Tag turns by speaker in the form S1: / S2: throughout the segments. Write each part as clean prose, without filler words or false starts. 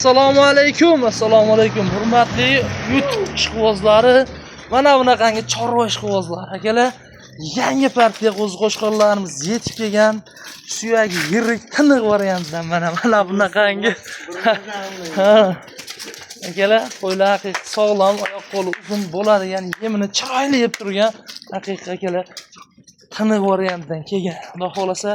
S1: Assalomu alaykum, assalomu alaykum, hurmatli YouTube ishqibozlari, mana bunaqangi chorva ishqibozlari. Akalar, yangi partiya qo'zi qo'chqorlarimiz yetib kelgan, suyagi yirik, tiniq variantdan mana bunaqangi. Ha. Akalar, qo'ylar haqiqiy sog'lom, oyoq qo'li uzun bo'ladigan, yemini chiroyli yeb turgan, haqiqiy akalar, tiniq variantdan kelgan. Xudo xolasa,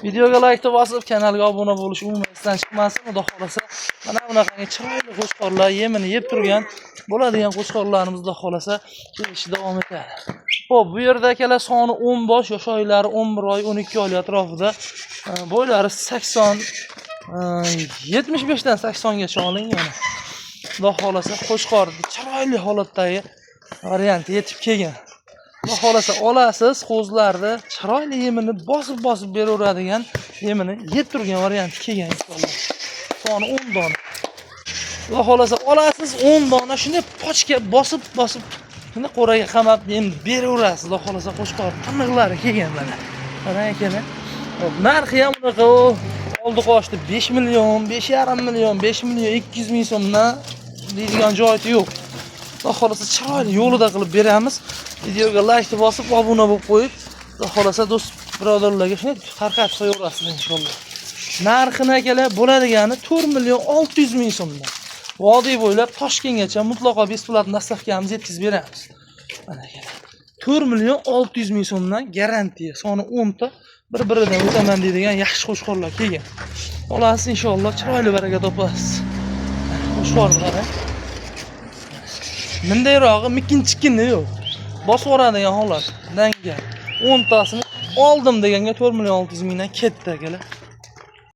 S1: videoga like bosib, kanalga obuna bo'lish umuman esdan chiqmasin. Xudo xolasa, mana bunaqangi chiroyli qo'chqorlar, yemini yeb turgan bo'ladigan qo'chqorlarimiz xudo xolasa kelishi davom etadi. Xo'p, bu yerda akalar soni 10 bosh, yosh oylari 11 oy, 12 oylik atrofida, bo'ylari 80, 75 dan 80 gacha olingan. Xudo xolasa, qo'chqor chiroyli holatdagi varianti yetib kelgan. Xudo xolasa olasiz, qo'zlarni chiroyli yemini bosib-bosib beraveradigan, yemini yeb turgan varianti kelgan inshaalloh. Soni 10 dona. Xudo xolasa olasiz 10 dona, shunday pochka bosib-bosib shunday qo'raga qamab yem beraverasiz. Xudo xolasa qo'chqor tiniqlari kelgan mana. Qarang akalar. Hop, narxi ham unaqa oldi qochdi 5 million, 5,5 million, 5 million 200 ming so'mdan deydigan joyi yo'q. Xudo xolasa chiroyli yo'lida qilib beramiz. Videoga like bosib, obuna bo'lib qo'yib, xudo xolasa do'st birodarlarga shunday tarqatib qo'yaverasiz inshaalloh. Narxini akalar bo'ladigani 4 million 600 ming so'mdan. Vodiy bo'ylab Toshkentgacha mutlaqo bесплатно доставка miz yetkazib beramiz. Mana akalar. 4 million 600 ming so'mdan garantiya. Soni 10 ta bir-biridan o'taman deydigan yaxshi qo'chqorlar kelgan. Olasiz inshaalloh, chiroyli baraka topasiz. Qo'chqorni qarang. Bundayrog'i mikin-chikini yo'q. Bosib yuboradigan holat. Danga 10 tasini oldim deganga 4 million 600 mingdan ketdi akalar.